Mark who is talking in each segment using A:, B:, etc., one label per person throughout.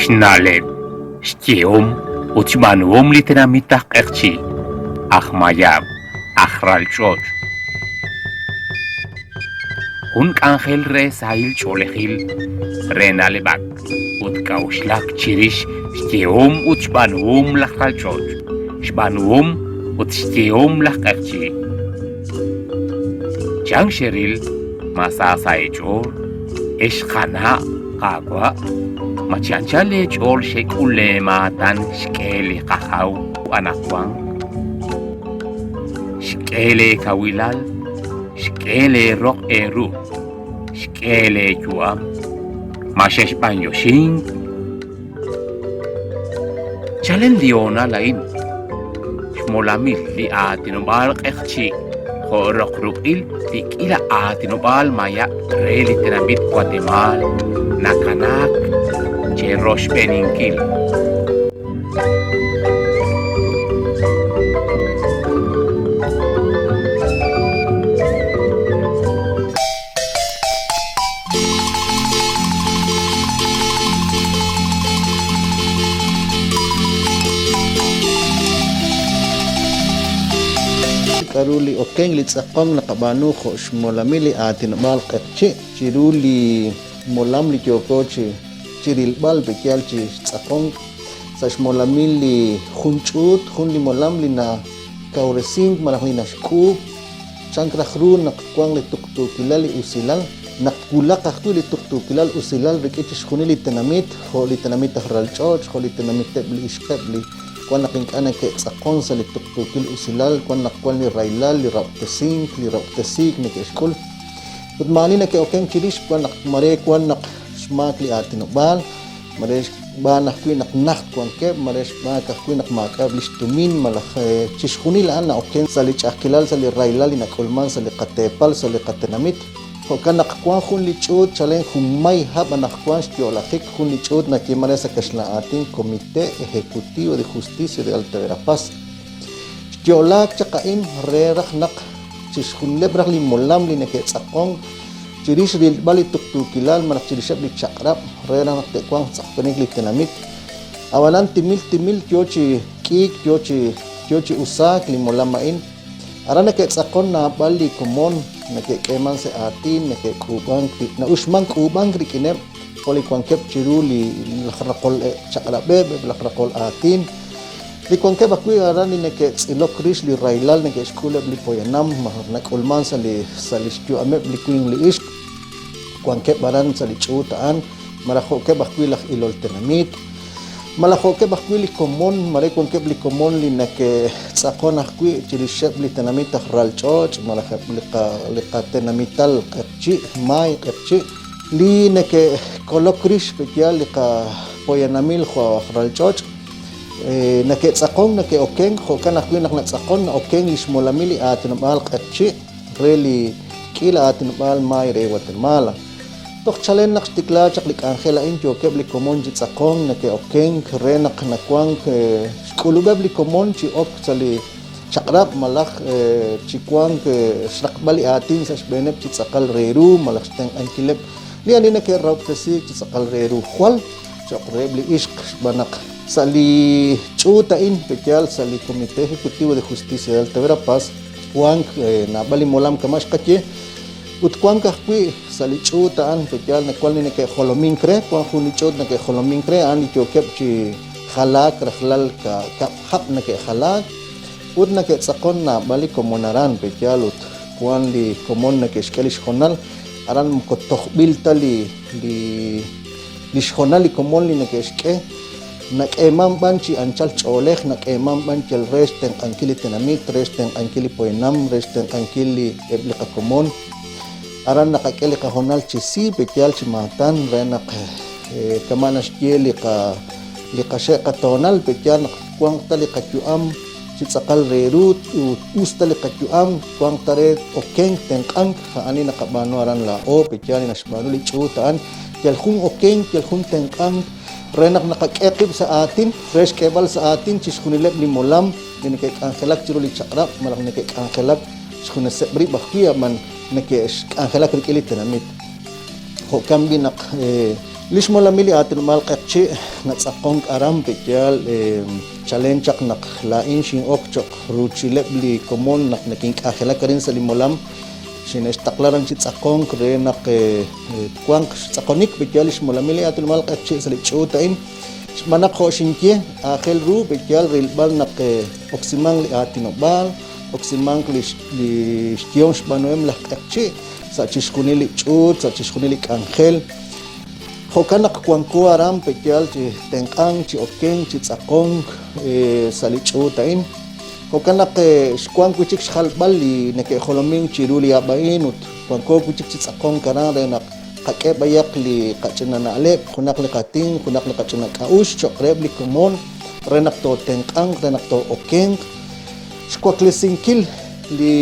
A: Xna'leb', xyehom ut xb'aanuhom li tenamit aj Q'eqchi', aj Mayab', aj Ralch'och'. Jun k'anjel re sahil ch'oolejil, re na'leb'ak ut k'a'uxlak chirix xyehom ut xb'aanuhom laj ralch'och', xb'aanuhom ut xyehom laj q'eqchi'. Chan xeril ma sa sa' eech'ool, ex qana' qaawa'? Ma chi anchal eech'ool xek'ul leemaatan xk'e li qajaw anaqwan? Xk'e leekawilal Xk'e lee roq eeru, xk'e lee yu'am, ma xexb'anyoxink? Chalen li hoonal a'in, xmolamil li aatinob'aal q'eqchi' jo' roq ruq'il li k'iila aatinob'aal mayab' re li tenamit Watemaal nakanaak cheroxb'eeninkil.
B: K'a'ru li okenk li tz'aqonk naqab'aanu jo' xmolamil li aatinob'aal q'eqchi' chiru li molam li yooko chi chi rilb'al pe yaal chi xtz'aqonk sa' xmolamil li jun ch'uut, jun li molam li nakawresink malaj li naxk'uub' chank raj ru naq wanq li tuqtuukilal li usilal, naq twulaq ajwi' li tuqtuukilal usilal rik'in chixjunil li tenamit, jo' li tenamit aj ralch'och', jo' li tenamiteb' li ixqeb' li wan naq ink'a' neke'tz'aqon sa' li tuqtuukil usilal, wan naq wan li rahilal, li rahob'tesink, li rahob'tesiik neke'xk'ul. Ut maa'ani neke'okenk chirix, wan naq mare wan naq xmaak li aatinob'aal, mare xb'aan ajwi' naq najt wankeb', mare xmaak ajwi' naq maak'a'eb' li xtumin, malaj chixjunil a'an na'oken sa' li ch'a'ajkilal, sa' li rahilal li nak'ulman sa' li qateepal, sa' li qatenamit. Jo'kan naq wan jun li ch'uut chalen junmay hab' anaqwan xyo'lajik jun li ch'uut nayeeman re sa' kaxlan aatin Comité Ejecutivo de Justicia de Alta Verapaz. Xyo'laak chaq a'in re raj naq chixjunileb' raj li molam li neke'tz'aqonk chirix rilb'al li tuqtuukilal malaj chirixeb' li chaq'rab' re raj naq te'wanq tz'aqonik li tenamit. Ab'anan timil timil yo chi k'iik, yo chi yo chi usaak li molam a'in. Aran neke'tz'aqon naab'al li komon, neke'k'eeman sa' aatin, neke'k'uub'ank, na'uxman k'uub'ank rik'ineb' jo' li wankeb' chiru li laj raqol chaq'rab'eb', eb' laj raqol aatin. Li wankeb' ajwi' aran li neke'tz'ilok rix li rahilal neke'xk'ul eb' li poyanam malaj nak'ulman sa' li sa' li xyu'ameb' li winq li ixq, wankeb' aran sa' li ch'uut a'an, malaj jo'keb' ajwi' laj ilol tenamit, malaj jo'keb' ajwi' li komon, mare wankeb' li komon li neke'tz'aqon ajwi' chirixeb' li tenamit aj ral ch'och' malaj eb' li qa li qatenamital q'eqchi', maay q'eqchi', li neke'kolok rix pe'yaal li qapoyanamil jo' aj ral ch'och'. Nake'tz'aqonk nake'okenk, jo'kan ajwi' naq natz'aqon na'okenk li xmolamil li aatinob'aal q'eqchi' re li k'iila aatinob'aal maay re Guatemala. Toj chalen naq xtikla chaq li k'anjel a'in yookeb' li komon chi tz'aqonk nake'okenk re naq nawank xk'ulub'eb' li komon chi ok sa' li chaq'rab' malaj chi wank xraqb'al li aatin sa' xb'eeneb' chi tz'aqal re ru malaj xtenq'ankileb' li ani nake'rahob'tesiik chi tz'aqal re ru. Jwal cho'q reheb' li ixq xb'aan naq sa' li ch'uut a'in pe'yaal sa' li Comité Ejecutivo de Justicia de Alta Verapaz wank naab'al li molam kama' xqaye ut wank ajwi' sa' li ch'uut a'an pe'yaal naq wank li neke'jolomink re, wank jun li ch'uut neke'jolomink re a'an li yookeb' chi jalaak rajlal kab' hab' neke'jalaak ut neke'tz'aqon naab'al li komon aran pe'yaal ut wank li komon neke'xk'e li xhoonal aran moko tojb'il ta li li Li xhoonal li komon li neke'xk'e nak'eeman b'an chi anchal ch'oolej, nak'eeman b'an yal re xtenq'ankil li tenamit, re xtenq'ankil li poyanam, re xtenq'ankil li eb' li qakomon. Aran naqak'e li qahoonal chi si, pe'yaal chi maatan re naq kama' naxye li qa li qaxe' qatoonal, pe'yaal naq wanq ta li qayu'am chi tz'aqal re ru ut us ta li qayu'am, wanq ta re okenk, tenq'ank, a'an li naqab'aanu aran laa'o, pe'yaal li naxb'aanu li ch'uut a'an. Yal jun okenk, yal jun tenq'ank re naq naqak'e qib' sa' aatin, re xk'eeb'al sa' aatin chixjunileb' li molam li neke'k'anjelak chiru li chaq'rab' malaj neke'k'anjelak xjuneseb' rib' ajwi' ab'an neke'xk'anjelak rik'in li tenamit. Jo'kan b'i' naq Li xmolamil li aatinob'aal Q'eqchi' natz'aqonk aran pe'yaal chalen chaq naq laa'in xin'ok cho'q ruuchileb' li komon naq nakink'anjelak arin sa' li molam xine'xtaqla aran chi tz'aqonk re naq twanq xtz'aqonik pe'yaal li xmolamil li aatinob'aal Q'eqchi' sa' li ch'uut a'in. Xb'aan naq jo' xinye, aajel ru pe'yaal rilb'al naq oksimanq li aatinob'aal, oksimanq li xyehom xb'aanuhem laj Q'eqchi' sa' chixjunil li ch'uut, sa' chixjunil li k'anjel. Jo'kan naq wanko aran pe'yaal chi tenq'ank, chi okenk, chi tz'aqonk sa' li ch'uut a'in. Jo'kan naq xwank wi' chik xjalb'al li neke'jolomink chiru li hab' a'in ut wanko wi' chik chi tz'aqonk aran re naq tqak'e b'ayaq li qach'ina na'leb', junaq li qatin, junaq li qach'ina k'a'uxl cho'q reheb' li komon re naq tootenq'anq, re naq too'okenq. Xwaklesinkil li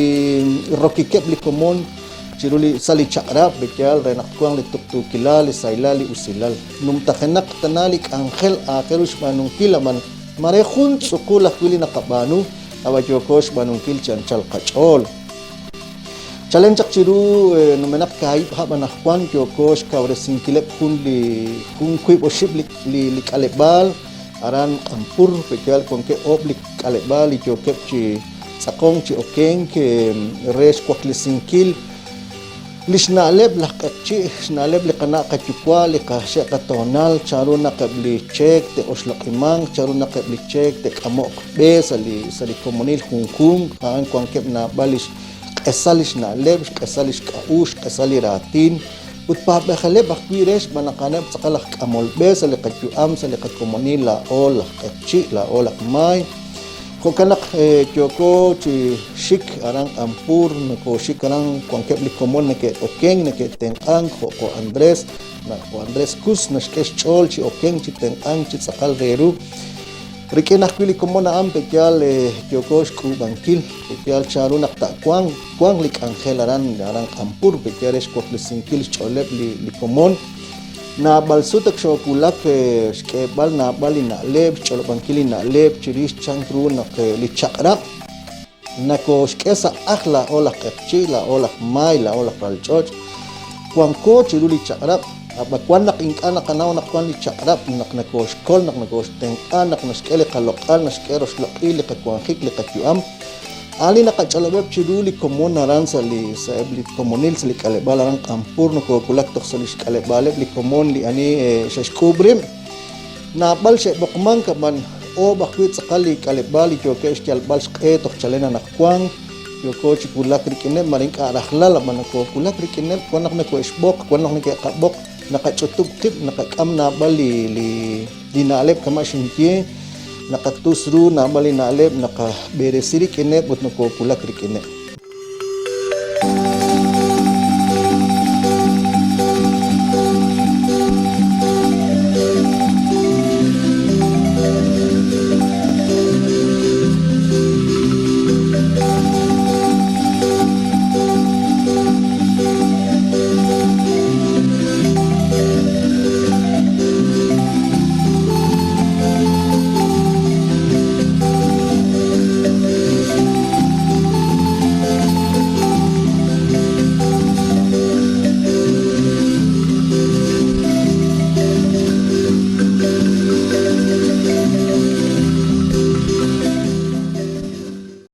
B: rokikeb' li komon chiru li sa' li chaq'rab' b'eyaal re naq twanq li tuqtuukilal, li sahilal, li usilal. Numtajenaq tana li k'anjel aajel ru xb'aanunkil ab'an mare jun tz'uqul ajwi' li naqab'aanu ab'an yooko xb'aanunkil chi anchal qach'ool. Chalen chaq chiru numenaq kaahib' hab' anaqwan yooko xkawresinkileb' jun li jun wiib' oxib' li li k'aleb'aal aran Q'anpur, pe'yaal wankeb' oob' li k'aleb'aal li yookeb' chi tz'aqonk chi okenk re xwaklesinkil li xna'leb' laj q'eqchi', xna'leb' li qana' qayuwa', li qaxe' qatoonal, chanru naq eb' li cheek te'oxloq'imanq, chanru naq eb' li cheek te'k'amo'q b'e sa' li sa' li komonil junjunq, a'an wankeb' naab'al li xq'esal li xna'leb', xq'esal li xk'a'uxl, xq'esal li raatin, ut paab'ajeleb' ajwi' re xb'aan naq a'aneb' tz'aqal aj k'amol b'e sa' li qayu'am, sa' li qakomonil laa'o laj q'eqchi', laa'o laj maay. Jo'kan naq yooko chi xik aran Q'anpur, nokooxik aran wankeb' li komon neke'okenk, neke'tenq'ank, jo' jo' Andrés, jo' Andrés Cus naxk'e xch'ool chi okenk, chi tenq'ank, chi tz'aqal re ru. Rik'in ajwi' li komon a'an pe'yaal yooko xk'uub'ankil, pe'yaal chanru naq ta'wanq, wanq li k'anjel aran, aran Q'anpur, pe'yaal re xwaklesinkil xch'ooleb' li komon. Naab'al sut ak xoowulak xk'eeb'al naab'al li na'leb', xch'olob'ankil li na'leb' chirix chan ru naq li chaq'rab' nakooxk'e sa' ajl laa'o laj q'eqchi', laa'o laj maay, laa'o laj ralch'och'. Wanko chiru li chaq'rab', ab'an wan naq ink'a' naqanaw naq wan li chaq'rab' naq nakooxkol, naq nakooxtenq'a, naq naxk'e li qaloq'al, naxk'e roxloq'il li qawanjik, li qayu'am. A'an li naqach'olob'eb' chiru li komon aran sa' li sa'eb' li komonil sa' li k'aleb'aal aran Q'anpur nokoowulak toj sa' li xk'aleb'aaleb' li komon li ani xe'xk'uub' rib'. Naab'al xe'b'oqmank ab'an oob' ajwi' tz'aqal li k'aleb'aal li yookeb' xyalb'al xq'e toj chalen anaqwan. Yooko chi wulak rik'ineb' mare ink'a' rajlal ab'an nokoowulak rik'ineb' wan naq nokohe'xb'oq, wan naq neke'qab'oq, naqach'utub' qib', naqak'am naab'al li li Li na'leb' kama' xinye, naqatus ru naab'al li na'leb' naqab'eresi rik'ineb' ut nokoowulak rik'ineb'.